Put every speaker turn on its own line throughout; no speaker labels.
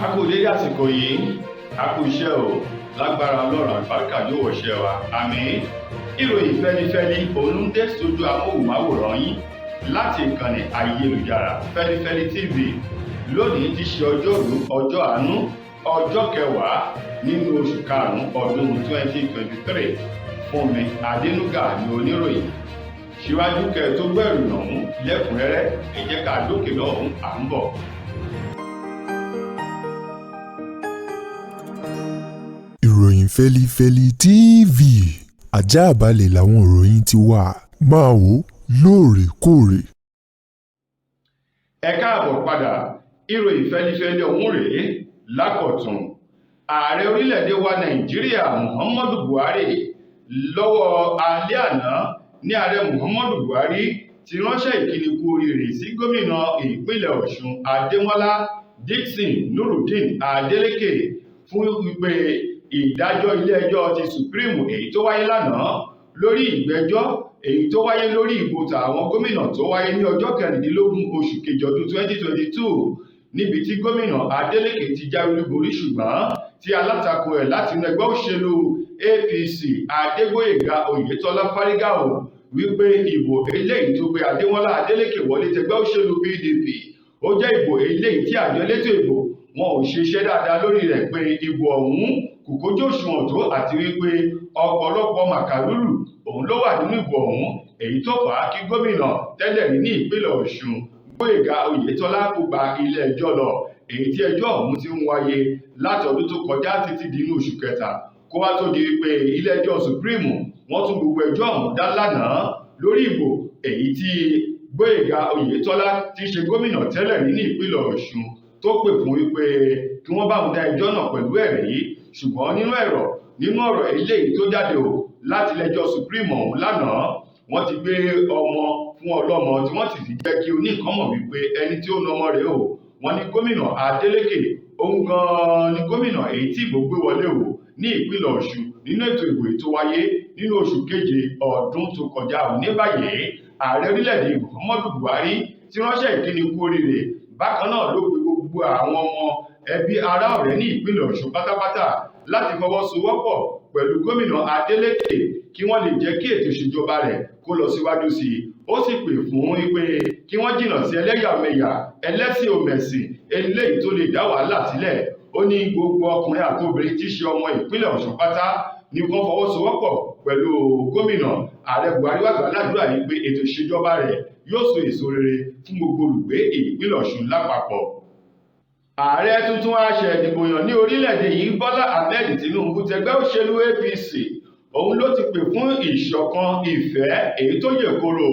A kú dédé àsìkò yìí, a kú iṣẹ́ o. Lágbára Ọlọ́run, àlùbáríkà yóò wọṣẹ́ wa, àmín. Ìròyìn fẹ́lifẹ́li òun ń dé sójú amóhùnmáwòrán yín láti ìkànnì ayélujára Fẹ́lifẹ́li TV. Lónìí ti ṣe ọjọ́rú, ọjọ́ àánú, ọjọ́ kẹwàá nínú oṣù karùn-ún ọdún 2023. Fúnmi Adénúgà ní oníròyìn. Síwájú kẹ́ tó gbẹ̀rù ọ̀hún lẹ́kùnrẹ́rẹ́, ẹ jẹ́ ká dókè lọ́hùn, à ń bọ̀.
Ìròyìn Fẹ́lifẹ́li TV, ajáàbalẹ̀ làwọn ìròyìn ti wà, máa wò lóòrèkóòrè.
Ẹ káàbọ̀ padà. Ìròyìn fẹ́lifẹ́li ọ̀hún rèé lákọ̀tun. Ààrẹ orílẹ̀-èdè wa Nàìjíríà Muhammadu Buhari, lọ́wọ́ alẹ́ àná ní ààrẹ Muhammadu Buhari ti ránṣẹ́ ìkíni kú oríire sí gómìnà ìpínlẹ̀ Ọ̀ṣun Adémọ́lá Dixon Nurudeen Adeleke fún wípé ìdájọ́ ilé-ẹjọ́ ti Supreme èyí tó wáyé lánàá lórí ìgbẹ́jọ́ èyí tó wáyé lórí ìbò tàwọn gómìnà tó wáyé ní ọjọ́ kẹrìndínlógún oṣù kejì ọdún 2022, níbi tí gómìnà Adeleke ti jáwé olúborí, ṣùgbọ́n tí alátakò ẹ̀ láti inú ẹgbẹ́ òṣèlú APC Adégbóyèga Oyètọ́lá fárígá o wípé ìbò eléyìí tó gbé Adémọ́lá Adeleke wọlé tẹgbẹ́ òṣèlú PDP, ó jẹ́ ìbò eléyìí tí àjọ elétò ìbò wọn ò ṣiṣẹ́ dáadáa lórí rẹ̀, pé ìbò ọ̀hún kò kójú òṣùwọ̀n tó, àti wípé ọ̀pọ̀lọpọ̀ màkàrúrù òun ló wà nínú ìbò ọ̀hún, èyí tó fà á kí gómìnà tẹ́lẹ̀ rí ní ìpínlẹ̀ Ọ̀ṣun Gbóyèga Oyètọ́lá kó gba ilé ẹjọ́ lọ, èyí tí ẹjọ́ ọ̀hún ti ń wáyé láti ọdún tó kọjá títí di inú oṣù kẹta, kó wá tó di wípé ilé ẹjọ́ Supreme wọ́n tún gbogbo ẹjọ́ ọ̀hún dá lánàá lórí ìbò èyí tí Gbóyèga Oyètọ́lá ti ṣe gómìnà tẹ́lẹ̀ rí ní ìpínlẹ̀ Ọ̀ṣun tó pè fún wípé kí wọ́n bá òun dá ẹjọ́ náà pẹ̀lú ẹ̀rí. Ṣùgbọ́n nínú ọ̀rọ̀ eléyìí tó jáde o láti ilé-ẹjọ́ Supreme ọ̀hún lánàá, wọ́n ti gbé ọmọ fún ọlọ́mọ, tí wọ́n sì ti jẹ́ kí oníkan mọ̀ wípé ẹni tí ó na ọmọ rẹ̀ o. Wọ́n ní gómìnà Adeleke òun gan-an ni gómìnà èyí tí ìbò gbé wọlé o ní ìpínlẹ̀ Ọ̀ṣun nínú ètò ìbò èyí tó wáyé nínú oṣù keje ọdún tó kọjá ò. Ní báyìí, ààrẹ orílẹ̀-èdè Muhammadu Buhari ti ránṣẹ́ ìkíni kú oríire. Bákan náà ló pe gbogbo àwọn ọmọ ẹbí, ará, ọ̀rẹ́ ní ìpínlẹ̀ Ọ̀ṣun pátápátá láti fọwọ́sowọ́pọ̀ pẹ̀lú gómìnà Adeleke kí wọ́n lè jẹ́ kí ètò ìṣèjọba rẹ̀ kó lọ síwájú sí i. Ó sì pè fún wípé kí wọ́n jìnnà sí ẹlẹ́yàmẹ̀yà, ẹlẹ́sìn òmẹ̀sìn eléyìí tó lè dá wàhálà sílẹ̀. Ó ní gbogbo ọkùnrin àti obìnrin tí í ṣe ọmọ ìpínlẹ̀ Ọ̀ṣun pátá ní kán fọwọ́sowọ́pọ̀ pẹ̀lú gómìnà. Ààrẹ Buhari wá gbà ládùúrà yìí pé ètò ìṣèjọba rẹ̀ yóò so èso rere fún gbogbo olùgbé ìpínlẹ̀ Ọ̀ṣun lápapọ̀. Ààrẹ tuntun aṣẹ̀dìbòyàn ní orílẹ̀-èdè yìí, Bọ́lá Ahmed Tinubu tẹgbẹ́ òṣèlú APC, òun ló ti pè fún ìṣọ̀kan, ìfẹ́ èyí tó yè koro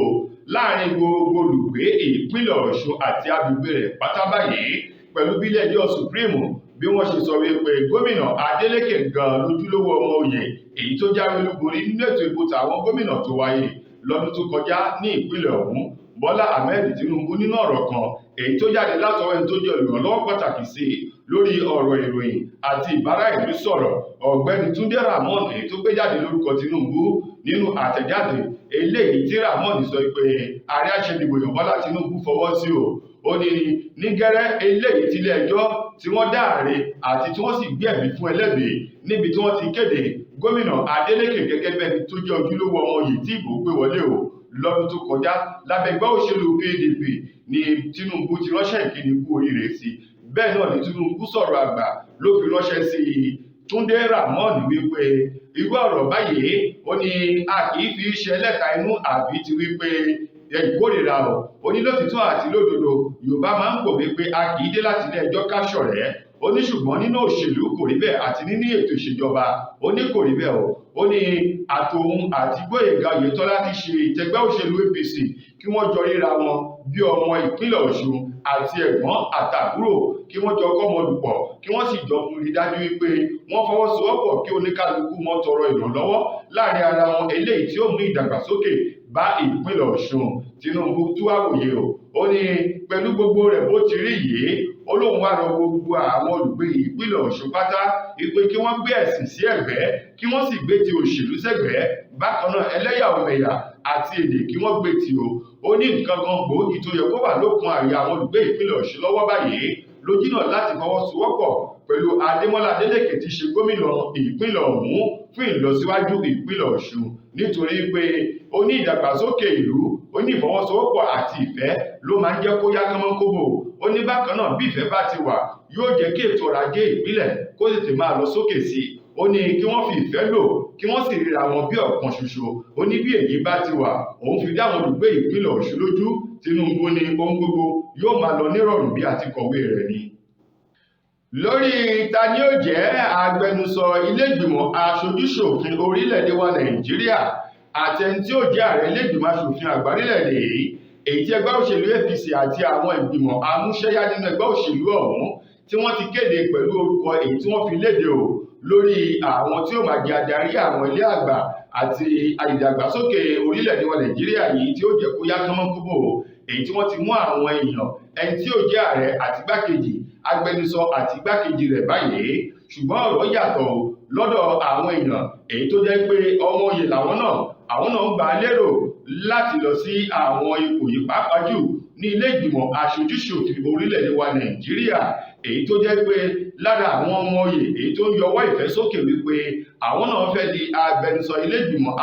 láàrin gbogbo olùgbé ìpínlẹ̀ Ọ̀ṣun àti agbègbè rẹ̀ pátá báyìí, pẹ̀lú bí ilé-ẹjọ́ Supreme bí wọ́n ṣe sọ wípé gómìnà Adeleke gan lójúlówó ọmọ oyè èyí tó jáwé olúborí nínú ètò ìbò tàwọn gómìnà tó wáyé lọ́dún tó kọjá ní ìpínlẹ̀ ọ̀hún. Bọ́lá Ahmed Tinubu, nínú ọ̀rọ̀ kan èyí tó jáde látọwọ́ ẹni tó jẹ́ olùrànlọ́wọ́ pàtàkì sí i lórí ọ̀rọ̀ ìròyìn àti ìbára ìlú sọ̀rọ̀, ọ̀gbẹ́ni Túndé Ramon, èyí tó gbé jáde lórúkọ Tinubu, nínú àtẹ̀jáde eléyìí tí Ramon sọ pé ààrẹ aṣèdìbòyàn Bọ́lá Tinubu fọwọ́ sí o, ó ní ní gẹ́rẹ́ eléyìí tí ilé ẹjọ́ tí wọ́n dá àre àti tí wọ́n sì gbé ẹ̀bí fún ẹlẹ́bi, níbi tí wọ́n ti kéde gómìnà Adeleke gẹ́gẹ́ bẹ́ni tó jẹ́ ojúlówó ọmọ oyè tí ìbò gbé wọlé o lọ́dún tó kọjá lábẹ́ ẹgbẹ́ òṣèlú PDP, ní Tinubu ti ránṣẹ́ ìkíni kú oríire sí. Bẹ́ẹ̀ náà ni Tinubu sọ̀rọ̀ àgbà ló fi ránṣẹ́ sí Túndé Ramon wípé irú ọ̀rọ̀ báyìí, ó ní a kì í fi ṣe ẹlẹ́ta inú àbí ti wípé ìkórìíra o. Ó ní lótìtọ́ àti lódodo, Yorùbá máa ń pò wípé a kì í dé láti ilé ẹjọ́ ká ṣọ̀rẹ́. Ó ní ṣùgbọ́n nínú òṣèlú kò rí bẹ́ẹ̀, àti nínú ètò ìṣèjọba, ó ní kò rí bẹ́ẹ̀ o. Ó ní àtòun àti Gbóyèga Oyètọ́lá ti ṣe ìtẹ́gbẹ́ òṣèlú APC kí wọ́n jọ ríra wọn bí ọmọ ìpínlẹ̀ Ọ̀ṣun àti ẹ̀gbọ́n àtàbúrò, kí wọ́n jọ kọ́mọlùpọ̀, kí wọ́n sì jọ rí dájú wípé wọ́n fọwọ́sowọ́pọ̀, kí oníkálukú wọn tọrọ ìrànlọ́wọ́ láàrin ara wọn eléyìí tí ó mú ìdàgbàsókè bá ìpínlẹ̀ Ọ̀ṣun. Tinubu tú àwòye o. Ó ní pẹ̀lú gbogbo rẹ̀ bó ti rí yìí, ó lóun wá rọ gbogbo àwọn olùgbé ìpínlẹ̀ Ọ̀ṣun pátá wípé kí wọ́n gbé ẹ̀sìn sí ẹ̀gbẹ́, kí wọ́n sì gbé ti òṣèlú sẹ́gbẹ̀ẹ́. Bákan náà, ẹlẹ́yàmẹ̀yà àti èdè, kí wọ́n gbé tì o. Ó ní nǹkan kan gbòógì tó yẹ kó wà lókun àyà àwọn olùgbé ìpínlẹ̀ Ọ̀ṣun lọ́wọ́ báyìí. lójúnà láti fọwọ́sowọ́pọ̀ pẹ̀lú Adémọ́lá Adélékè tí ṣe gómìnà ìpínlẹ̀ ọ̀hún fún ìlọsíwájú ìpínlẹ̀ Ọ̀ṣun, nítorí pé ó ní ìdàgbàsókè ìlú, ó ní ìfọwọ́sowọ́pọ̀ àti ìfẹ́ ló máa ń jẹ́ kó yá kánmọ́kóbó. Ó ní bákan náà bí ìfẹ́ bá ti wà yóò jẹ́ kí ètò ọrọ̀ ajé ìpínlẹ̀ kó tètè máa lọ sókè sí i. Ó ní kí wọ́n fi ìfẹ́ lò, kí wọ́n sì ríra wọn bí ọ̀kan ṣoṣo. Ó ní bí èyí bá ti wà, òun fi dá àwọn olùgbé ìpínlẹ̀ Ọ̀ṣun lójú. Tinubu ní ohun gbogbo yóò máa lọ nírọ̀rùn bí àti kọ̀wé rẹ̀ ni. Lórí ta ni ó jẹ́ agbẹnusọ ilé-ìgbìmọ̀ aṣojúṣòfin orílẹ̀-èdè wa Nàìjíríà àti ẹni tí ó jẹ́ ààrẹ ilé-ìgbìmọ̀ aṣòfin àgbà orílẹ̀-èdè yìí, èyí tí ẹgbẹ́ òṣèlú APC àti àwọn ìgbìmọ̀ amúṣẹ́yá nínú ẹgbẹ́ òṣèlú ọ̀hún tí wọ́n ti kéde pẹ̀lú orúkọ èyí tí wọ́n fi léde o lórí àwọn tí ó máa jẹ́ adarí àwọn ilé àgbà àti ìdàgbàsókè orílẹ̀-èdè wa Nàìjíríà yìí tí ó jẹ́ kó yá kánmọ́kóbó, èyí tí wọ́n ti mú àwọn èèyàn ẹni tí ó jẹ́ ààrẹ àti igbákejì, agbẹnusọ àti igbákejì rẹ̀ báyìí. Ṣùgbọ́n ọ̀rọ̀ yàtọ̀ lọ́dọ̀ àwọn èèyàn èyí tó jẹ́ pé ọmọ oyè làwọn náà, àwọn náà ń gbà lérò láti lọ sí àwọn ipò yìí pàápàá jù ní ilé ìgbìmọ̀ aṣojúṣòfin orílẹ̀-èdè wa Nàìjíríà, èyí tó jẹ́ pé lára àwọn ọmọ oyè èyí tó ń yọwọ́ ìfẹ́ sókè wípé àwọn náà fẹ́ di agbẹnusọ ilé ìgbìmọ̀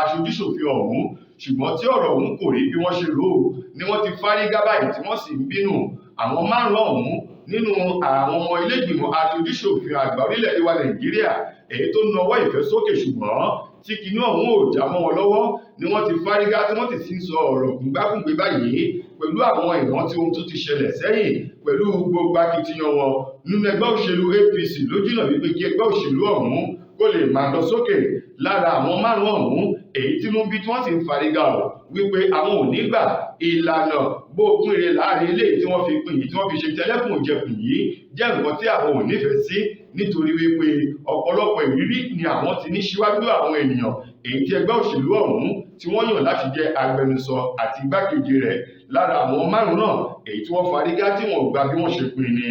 aṣojúṣòfin ọ̀hún, ṣùgbọ́n tí ọ̀rọ̀ ọ̀hún kò rí bí wọ́n ṣe rò ó ni wọ́n ti fárígá báyìí tí wọ́n sì ń bínú. Àwọn márùn-ún ọ̀hún nínú àwọn ọmọ ilé ìgbìmọ̀ aṣojúṣòfin àgbà orílẹ̀-èdè wa Nàìjíríà èyí tó nawọ́ ìfẹ́ sókè ṣùgbọ́n tí kinní ọ̀hún ò já mọ́ wọn lọ́wọ́ ni wọ́n ti fárígá tí wọ́n sì ti ń sọ ọ̀rọ̀ kùngbákùngbé báyìí pẹ̀lú àwọn ìrántí ohun tó ti ṣẹlẹ̀ sẹ́yìn pẹ̀lú gbogbo akitiyan wọn nínú ẹgbẹ́ òṣèlú APC lójúnà wípé kí ẹgbẹ́ òṣèlú ọ̀hún kó lè máa lọ sókè. Lára àwọn márùn-ún ọ̀hún èyí tínú bí tí wọ́n sì ń fárígá ọ̀ wípé àwọn ò ní gbà ìlànà bó pínre láàrin eléyìí tí wọ́n fi pín yìí tí wọ́n fi ṣe tẹlẹ́kùn jẹkùn yìí jẹ́ nǹkan tí àwọn ò nífẹ̀ẹ́ sí, nítorí wípé ọ̀pọ̀lọpọ̀ ìrírí ni àwọn ti ní síwájú àwọn ènìyàn èyí tí ẹgbẹ́ òṣèlú ọ̀hún tí wọ́n yàn láti jẹ́ agbẹnusọ àti igbákejì rẹ̀. Lára àwọn márùn-ún náà èyí tí wọ́n fárígá tí wọ́n gbà bí wọ́n ṣe pín ní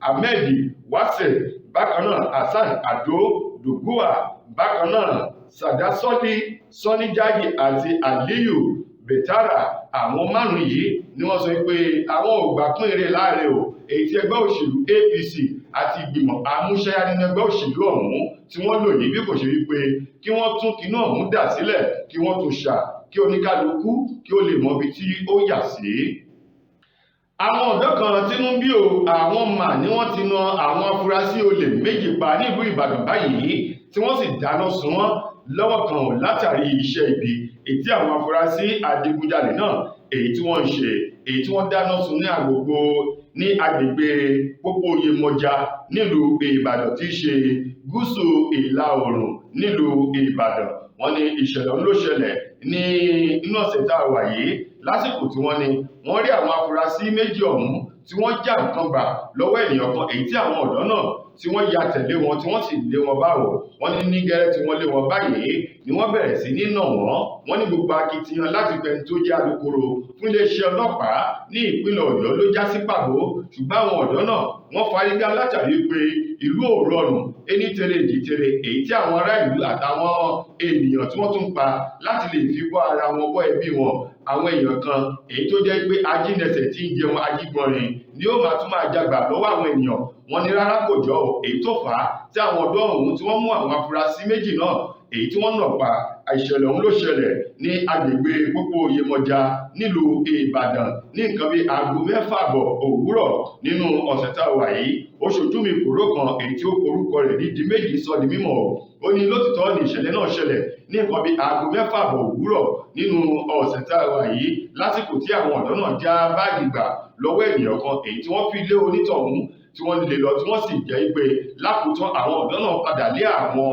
Ahmed Wase, bákan náà Hasan Ado Doguwa, bákan náà Sadasoli Sani Jaji àti Aliyu Betara. Àwọn márùn-ún yìí ni wọ́n sọ pé àwọn ò gbà pín ire láàrin o èyí tí ẹgbẹ́ òṣèlú APC àti ìgbìmọ̀ amúṣẹ́yá nínú ẹgbẹ́ òṣèlú ọ̀hún tí wọ́n lò yìí bí kò ṣe wípé kí wọ́n tún kinní ọ̀hún dà sílẹ̀, kí wọ́n tún ṣà, kí oníkálukú kí ó lè mọ ibi tí ó yà sí. Àwọn ọ̀dọ́ kan tínú bí o, àwọn mà ní wọ́n ti na àwọn afurasí olè méjì pa nílùú Ìbàdàn báyìí tí wọ́n sì dáná sun wọ́n lọ́wọ́ kan látàrí iṣẹ́ ibi èyí tí àwọn afurasí adigunjalè náà èyí tí wọ́n ń ṣe, èyí tí wọ́n dáná sun ní agbègbè ní agbègbè Pópó Yemọja nílùú Ìbàdàn tí í ṣe gúúsù ìlà oòrùn nílùú Ìbàdàn. Wọ́n ní ìṣẹ̀lẹ̀ ọ̀hún ló ṣẹlẹ̀ ní inú ọ̀sẹ̀ tá a wà yìí lásìkò tí wọ́n ní wọ́n rí àwọn afurasí méjì ọ̀hún tí wọ́n já nǹkan gbà lọ́wọ́ ènìyàn kan èyí tí àwọn ọ̀dọ́ náà tí wọ́n ya tẹ̀lé wọn tí wọ́n sì lé wọn báwò. Wọ́n ní ní gẹ́rẹ́ tí wọ́n lé wọn báyìí ni wọ́n bẹ̀rẹ̀ sí ní nà wọ́n. Wọ́n ní gbogbo akitiyan láti pẹni tó jẹ́ alukoro fún iléeṣẹ́ ọlọ́pàá ní ìpínlẹ̀ Ọ̀yọ́ ló já sí pàbó, ṣùgbọ́n àwọn ọ̀dọ́ náà wọ́n fárígá látàrí pé ìlú ò rọrùn ení tere èjì tere èyí tí àwọn ará ìlú àtàwọn ènìyàn tí wọ́n tún pa láti lè fi bọ́ ara wọn bọ́ ẹbí wọn. Àwọn èèyàn kan èyí tó jẹ́ pé ajínẹsẹ̀ tí ń jẹun ajígbọnrin ni ó máa tún máa jagbà lọ́wọ́ àwọn ènìyàn. Wọ́n ní rárá kò jọ ò, èyí tó fà á tí àwọn ọ̀dọ́ ọ̀hún tí wọ́n mú àwọn afurasí méjì náà èyí tí wọ́n nà pa. Ìṣẹ̀lẹ̀ ọ̀hún ló ṣẹlẹ̀ ní agbègbè Pópó Yemọja nílùú Ìbàdàn ní nǹkan bíi aago 6:30 òwúrọ̀ nínú ọ̀sẹ̀ tá a wà yìí. Ó ṣojú mi kòró kan èyí tí ó korúkọ rẹ̀ ní di méjì sọ di mímọ̀. Ó ní lótìtọ́ ni ìṣẹ̀lẹ̀ náà ṣẹlẹ̀ ní nǹkan bíi aago 6:30 òwúrọ̀ nínú ọ̀sẹ̀ tá a wà yìí lásìkò tí àwọn ọ̀dọ́ náà já báàgì gbà lọ́wọ́ ènìyàn kan èyí tí wọ́n fi lé onítọ̀hún tí wọ́n lè lọ tí wọ́n sì jẹ́ pé lákòótán àwọn ọ̀dọ́ náà padà lé àwọn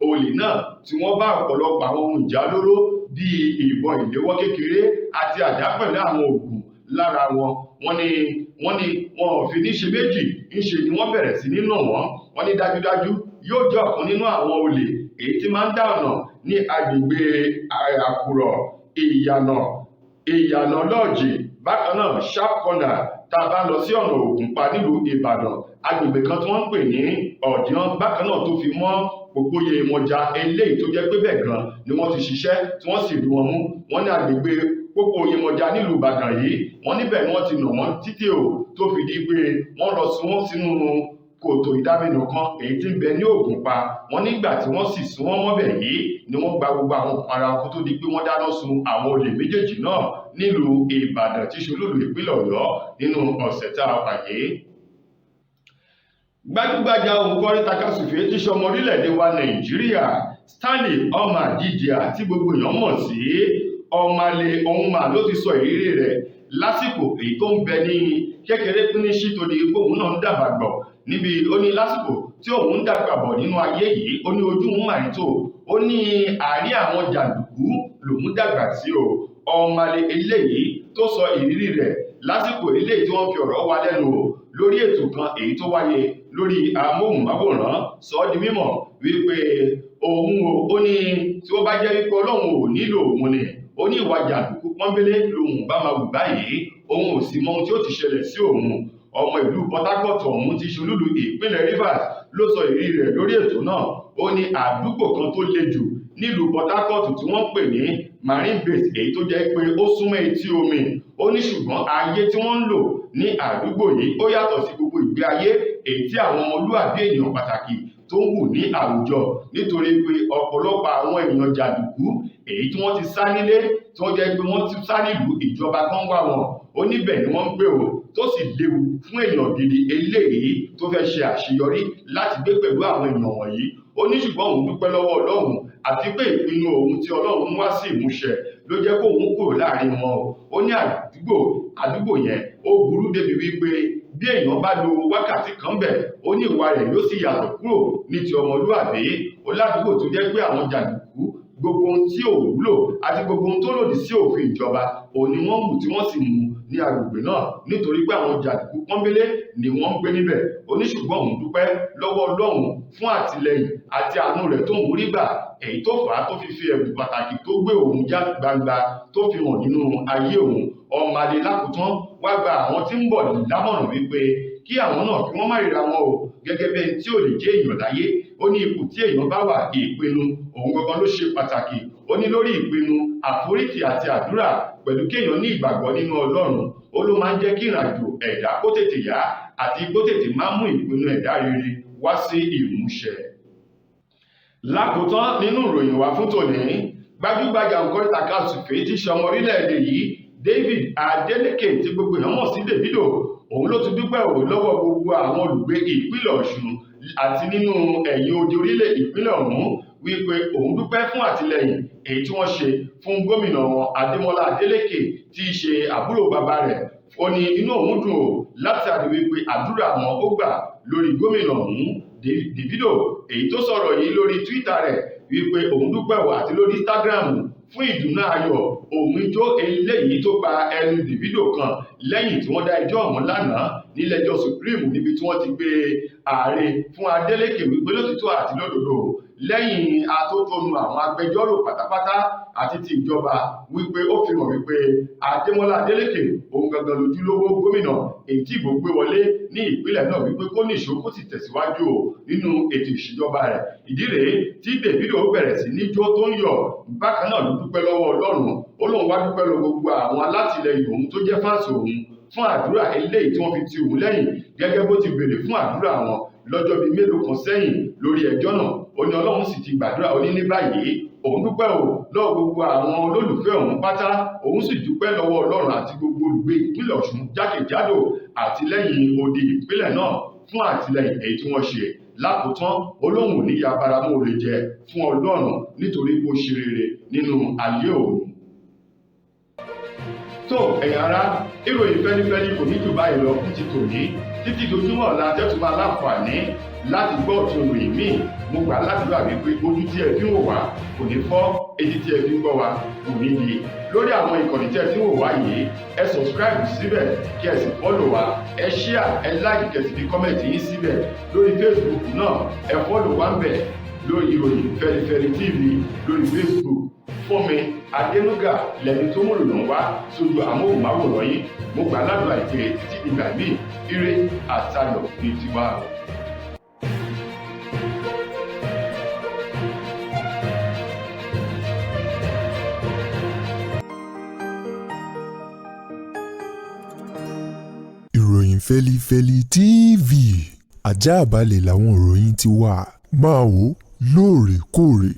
olè náà tí wọ́n bá ọ̀pọ̀lọpọ̀ àwọn ohun ìjà olóró bíi ìbọn ìléwọ́ kékeré àti àdá pẹ̀lú àwọn òògùn lára wọn. Wọ́n ní wọn ò fi ní ṣe méjì, ńṣe ni wọ́n bẹ̀rẹ̀ sí ní nà wọ́n. Wọ́n ní dájúdájú yóò jẹ́ ọ̀kan nínú àwọn olè èyí tí máa ń dá ọ̀nà ní agbègbè Àkùrọ̀, Ìyànà Lọ́ọ̀jì, bákan náà Sharp Corner tá a bá lọ sí ọ̀nà Ògùnpa nílùú Ìbàdàn, agbègbè kan tí wọ́n ń pè ní Ọ̀dìán, bákan náà tó fi mọ́ Pópó Yemọja eléyìí tó jẹ́ pé bẹ́ẹ̀ gan ni wọ́n ti ṣiṣẹ́ tí wọ́n sì rí wọn mú. Wọ́n ní agbègbè Pópó Yemọja nílùú Ìbàdàn yìí, wọ́n níbẹ̀ ni wọ́n ti nà wọ́n títí o tó fi di pé wọ́n lọ sun wọ́n sínú kòtò ìdáminù kan èyí tí ń bẹ ní Ògùnpa. Wọ́n nígbà tí wọ́n sì sún wọ́n mọ́bẹ̀ yìí ni wọ́n gba gbogbo àwọn ara wọn kó tó di pé wọ́n dáná sun àwọn olè méjèèjì náà nílùú Ìbàdàn tí ṣolúlù ìpínlẹ̀ Ọ̀yọ́ nínú ọ̀sẹ̀ tá a wà yìí. Gbajúgbajà òǹkọrin takasùfé tí ṣọmọ orílẹ̀-èdè wa Nàìjíríà Stanley Ọmọ-Àdìjìà tí gbogbo èèyàn mọ̀ sí Ọmọlé Ohunma ló ti sọ ìrírí rẹ̀ lásìkò èyí tó ń bẹ ní kékeré píníṣí tó di pé òun náà ń dàgbà bọ̀ níbi. Ó ní lásìkò tí òun ń dàgbà bọ̀ nínú ayé yìí, ó ní ojú òun mà rí tó, ó ní àárín àwọn jàǹdùkú lòun dàgbà sí o. Ọmọlé eléyìí tó sọ ìrírí rẹ̀ lásìkò eléyìí tí wọ́n fi ọ̀rọ̀ wá lẹ́nu wò lórí ètò kan èyí tó wáyé lórí amóhùnmáwòrán sọ ọ́ di mímọ̀ wípé òun o, ó ní tí ó bá jẹ́ wípé Ọlọ́run ò nílò òun ni, ó ní ìwà jàǹdùkú pọ́nbélé lòun bá máa wù báyìí, òun ò sì mọ ohun tí ó ti ṣẹlẹ̀ sí òun. Ọmọ ìlú Port Harcourt ọ̀hún ti ṣolúlu ìpínlẹ̀ Rivers ló sọ ìrírí rẹ̀ lórí ètò náà. Ó ní àdúgbò kan tó le jù nílùú Port Harcourt tí wọ́n ń pè ní Marine Base èyí tó jẹ́ pé ó súnmọ́ etí omi. Ó ní ṣùgbọ́n ayé tí wọ́n ń lò ní àdúgbò yìí ó yàtọ̀ sí gbogbo ìgbé ayé èyí tí àwọn ọmọlúàbí èèyàn pàtàkì tó ń wù ní àwùjọ, nítorí pé ọ̀pọ̀lọpọ̀ àwọn èèyàn jàǹdùkú èyí tí wọ́n ti sá nílé tí wọ́n jẹ́ pé wọ́n ti sá nílùú ìjọba kan wá wọn, ó níbẹ̀ ni wọ́n ń gbé o, tó sì léwu fún èèyàn gidi eléyìí tó fẹ́ ṣe àṣeyọrí láti gbé pẹ̀lú àwọn èèyàn wọ̀nyí. Ó ní ṣùgbọ́n òun dúpẹ́ lọ́wọ́ Ọlọ́run àti pé ìpinnu òun tí Ọlọ́run mú wá sí ìmúṣẹ ló jẹ́ kó òun kúrò láàrin wọn o. Ó ní àdúgbò yẹn ó burú débi wípé bí èèyàn bá lo wákàtí kan bẹ̀, ó ní ìwà rẹ̀ yóò sì yàtọ̀ kúrò ní ti ọmọlúàbí. Ó ládùúgbò tó jẹ́ pé àwọn jàǹdùkú gbogbo ohun tí ò wúlò àti gbogbo ohun tó lòdì sí òfin ìjọba òun ni wọ́n mú tí wọ́n sì mú ní agbègbè náà, nítorí pé àwọn jàǹdùkú pọ́nbélé ni wọ́n ń gbé níbẹ̀. Ó ní ṣùgbọ́n òun dúpẹ́ lọ́wọ́ Ọlọ́run fún àtìlẹ́yìn àti àánú rẹ̀ tó ń rí gbà, èyí tó fà á tó fi fi ẹ̀bùn pàtàkì tó gbé òun já gbangba tó fi hàn nínú ayé òun. Ọmọlé lákòótán wá gba àwọn tí ń bọ̀ lámọ̀ràn wípé kí àwọn náà kí wọ́n má ríra wọn o gẹ́gẹ́ bí ẹni tí ò lè jẹ́ èèyàn láyé. Ó ní ipò tí èèyàn bá wà, ìpinnu òun gangan ló ṣe pàtàkì. Ó ní lórí ìpinnu, àforítì àti àdúrà pẹ̀lú kéèyàn ní ìgbàgbọ́ nínú Ọlọ́run, ó ló máa ń jẹ́ kí ìrìnàjò ẹ̀dá kó tètè yá àti kó tètè máa mú ìpinnu ẹ̀dá rere wá sí ìmúṣẹ. Lákòótán nínú ìròyìn wa fún tòní, gbajúgbajà òǹkọrin takasùfé tí ṣe ọmọ orílẹ̀-èdè yìí David Adeleke tí gbogbo èèyàn mọ̀ sí Davido, òun ló ti dúpẹ́ òun lọ́wọ́ gbogbo àwọn olùgbé ìpínlẹ̀ Ọ̀ṣun àti nínú ẹ̀yìn odi orílẹ̀ ìpínlẹ̀ ọ̀hún wípé òun dúpẹ́ fún àtìlẹ́yìn èyí tí wọ́n ṣe fún gómìnà wọn Adémọ́lá Adélékè tí í ṣe àbúrò bàbá rẹ̀. Ó ní inú òun dùn ó látàrí wípé àdúrà wọn ó gbà lórí gómìnà ọ̀hún. Davido èyí tó sọ̀rọ̀ yìí lórí Twitter rẹ̀ wípé òun dúpẹ́ wò àti lórí Instagram fún ìdùnnú ayọ̀ òun ijó eléyìí tó gba ẹnu Davido kan lẹ́yìn tí wọ́n dá ẹjọ́ ọ̀hún lánàá nílẹ̀ẹ́jọ́ Supreme níbi tí wọ́n ti gbé ààrẹ fún Adeleke wípé lótìtọ́ àti lódodo lẹ́yìn atótónu àwọn agbẹjọ́rò pátápátá àti ti ìjọba wípé ó fi hàn wípé Adémọ́lá Adélékè òun gangan lójúlówó gómìnà èyí tí ìbò gbé wọlé ní ìpínlẹ̀ náà wípé kó nìṣó kó sì tẹ̀síwájú o nínú ètò ìṣèjọba rẹ̀. Ìdí rèé tí Davido bẹ̀rẹ̀ sí ní jó tó ń yọ̀. Bákan náà ló dúpẹ́ lọ́wọ́ Ọlọ́run, ó lóun wá dúpẹ́ lọ gbogbo àwọn alátìlẹyìn òun tó jẹ́ fáǹsì òun fún àdúrà eléyìí tí wọ́n fi ti òun lẹ́yìn gẹ́gẹ́ bó ti béèrè fún àdúrà wọn lọ́jọ́ bíi mélòó kan sẹ́yìn lórí ẹjọ́ náà. Ó ní Ọlọ́run sì ti gbàdúrà. Ó ní ní báyìí òun dúpẹ́ o lọ́wọ́ gbogbo àwọn olólùfẹ́ òun pátá, òun sì dúpẹ́ lọ́wọ́ Ọlọ́run àti gbogbo olùgbé ìpínlẹ̀ Ọ̀ṣun jákèjádò àti lẹ́yìn odi ìpínlẹ̀ náà fún àtìlẹ́yìn èyí tí wọ́n ṣe. Lákòótán olóhùn ní yabaramóore jẹ fún Ọlọ́run nítorí bó ṣe rere nínú ayé òun. Tó ẹ̀yin ará, ìròyìn fẹ́lifẹ́li kò ní jù báyìí lọ fún ti tòní. Títí dojúmọ́ ọ̀la tẹ́tù máa láǹfààní láti gbọ́ ọ̀tun ìròyìn míì. Mo gbà ládùúrà wípé ojú tí ẹ fi ń wò wá kò ní fọ́, etí tí ẹ fi ń gbọ́ wá kò ní di. Lórí àwọn ìkànnì tí ẹ ti ń wò wá yìí, ẹ subscribe síbẹ̀ kí ẹ sì follow wa, ẹ share, ẹ like, kí ẹ sì fi comment yín síbẹ̀. Lórí Facebook náà, ẹ follow wa ń bẹ̀ lórí ìròyìn Fẹ́lifẹ́li TV lórí Facebook. Fúnmi Adénúgà lẹni tó múròyìn wá sójú amóhùnmáwòrán yín. Mo gbà ládùúrà ìpè títí dìgbà míì, ire àtayọ̀ ní tiwa.
Ìròyìn Fẹ́lifẹ́li TV, ajáàbalẹ̀ làwọn ìròyìn ti wà. Máa wò lóòrèkóòrè.